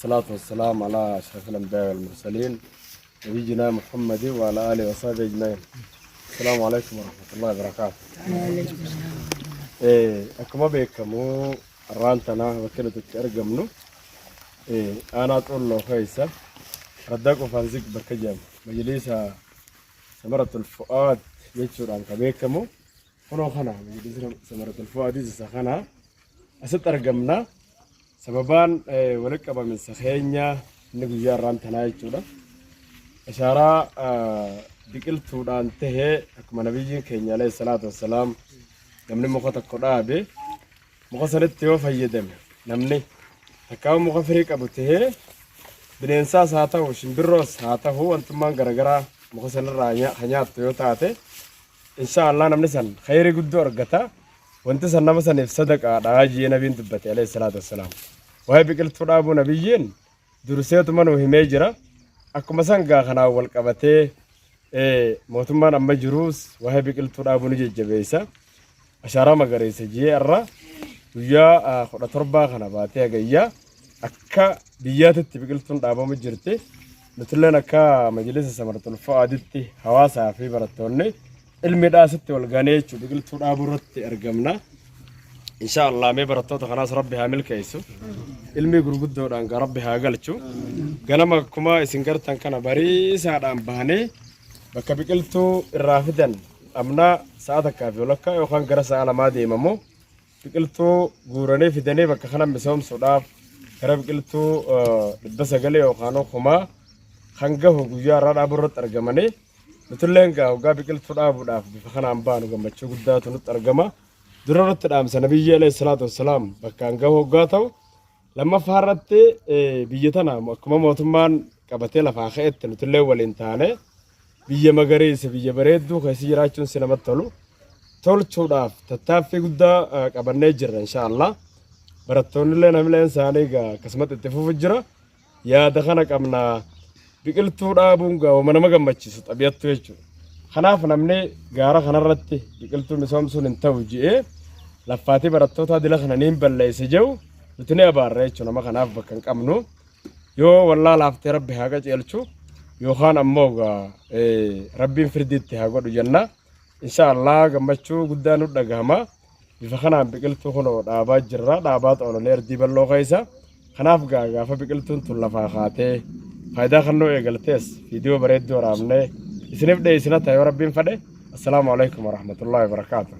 Salaatu wassalaam alaa ashrafil anbiyaa wal mursaliin nabiyyinaa Muhammadin wa alaa aalihi wa sahbihi ajma'iin. Assalaamu alaikum warahmatullahi wabarakaatuh. Akkuma beekamu har'aan tana bakki nuti itti argamnu aanaa Xuulloo keessa Raddaa Qofaan Zig bakka jedhamu majliisa Samaratul Fu'aad jechuudhaan kan beekamu kunoo kana majliisa Samaratul Fu'aadis isa kana asitti argamna. Sababaan walitti qabaminsa keenya inni guyyaa har'aan tanaa jechuudha. Ashaaraa biqiltuudhaan tahee akkuma nabiyyiin keenya alayhi salaatu wassalaam namni muka tokko dhaabe muka sanitti yoo fayyadame namni takkaa muka firii qabu tahee bineensaas haa ta'u shimbirroos haa ta'u wantummaan garaagaraa muka sanirraa ka nyaattu yoo taate insha Allah namni san khayrii guddoo argata. Wanti san nama saniif sadaqaadha jee nabiin dubbate alayhi salaatu wassalaam. Waa'ee biqiltuu dhaabuu nabiyyiin durseetuma nuu himee jira. Akkuma san gaa kanaan wal qabatee mootummaan amma jiruus waa'ee biqiltuu dhaabuu ni jajjabeessa. Ashaaraa magariisa jee irra guyyaa 17 kana baatee hagayyaa akka biyyaatitti biqiltuun dhaabamu jirti. Nutilleen akka majlisa Samartul Fu'aaditti hawaasaa fi barattoonni ilmiidhaa asitti wal gaanee jechuun biqiltuu dhaabuu irratti argamna. Insha Allah mee barattoota kanaas Rabbi haa milkeessu. Ilmii gurguddoodhaan gaa Rabbi haa galchu. Ganama akkuma isin gartan kana bariisaadhaan bahanee bakka biqiltuu irraa fidan dhabnaa sa'a takkaa fi walakkaa yookaan gara sa'a lamaa deemamu biqiltuu guuranii fidanii bakka kana misoomsuudhaaf gara biqiltuu 900 yookaan kumaa kan gahu guyyaa irraa dhaabuu irratti argamanii Nutilleen gaa hoggaa biqiltuu dhaabuudhaaf bifa kanaan baanu gammachuu guddaatu nutti argama. Dura irratti dhaamsa Nabiyyi alayhi salaatu wassalaam bakkaan gahu hoggaa ta'u, lammaffaa irratti biyya tana akkuma mootummaan qabatee lafaa ka'etti nutillee waliin taane biyya magariisa biyya bareedduu keessa jiraachuun si namatti tolu tolchuudhaaf tattaaffii guddaa qabannee jirra insha Allah. Barattoonnillee namileen isaanii gaa akkasumatti itti fufu jira. Yaada kana qabna. Biqiltuu dhaabuun gaa'uma nama gammachiisu xabi'attu jechuudha. Kanaaf namni gaara kanarratti biqiltuu misoomsuun hin ta'u je'ee laffaatii barattootaa dila kana niin balleessa jedhu nuti ni abaarra jechuudha nama kanaaf bakka hin qabnu. Yoo wallaalaaftee rabbi haa qaceelchu yookaan ammoo gaa rabbiin firdiitti haa godhu jenna. Insha Allah gammachuu guddaa nu dhagahama. Bifa kanaan biqiltuu kunoo dhaabaa jirra. Dhaabaa xoololee ardii bal'oo keessa. Kanaaf gaa gaafa biqiltuun tun lafaa kaatee faayidaa kannoo eegaltees viidiyoo bareedduu waraabnee isiniif dhiyeessina ta'e yoo rabbiin fedhe. Assalaamu alaikum warahmatullahi wabarakaatuh.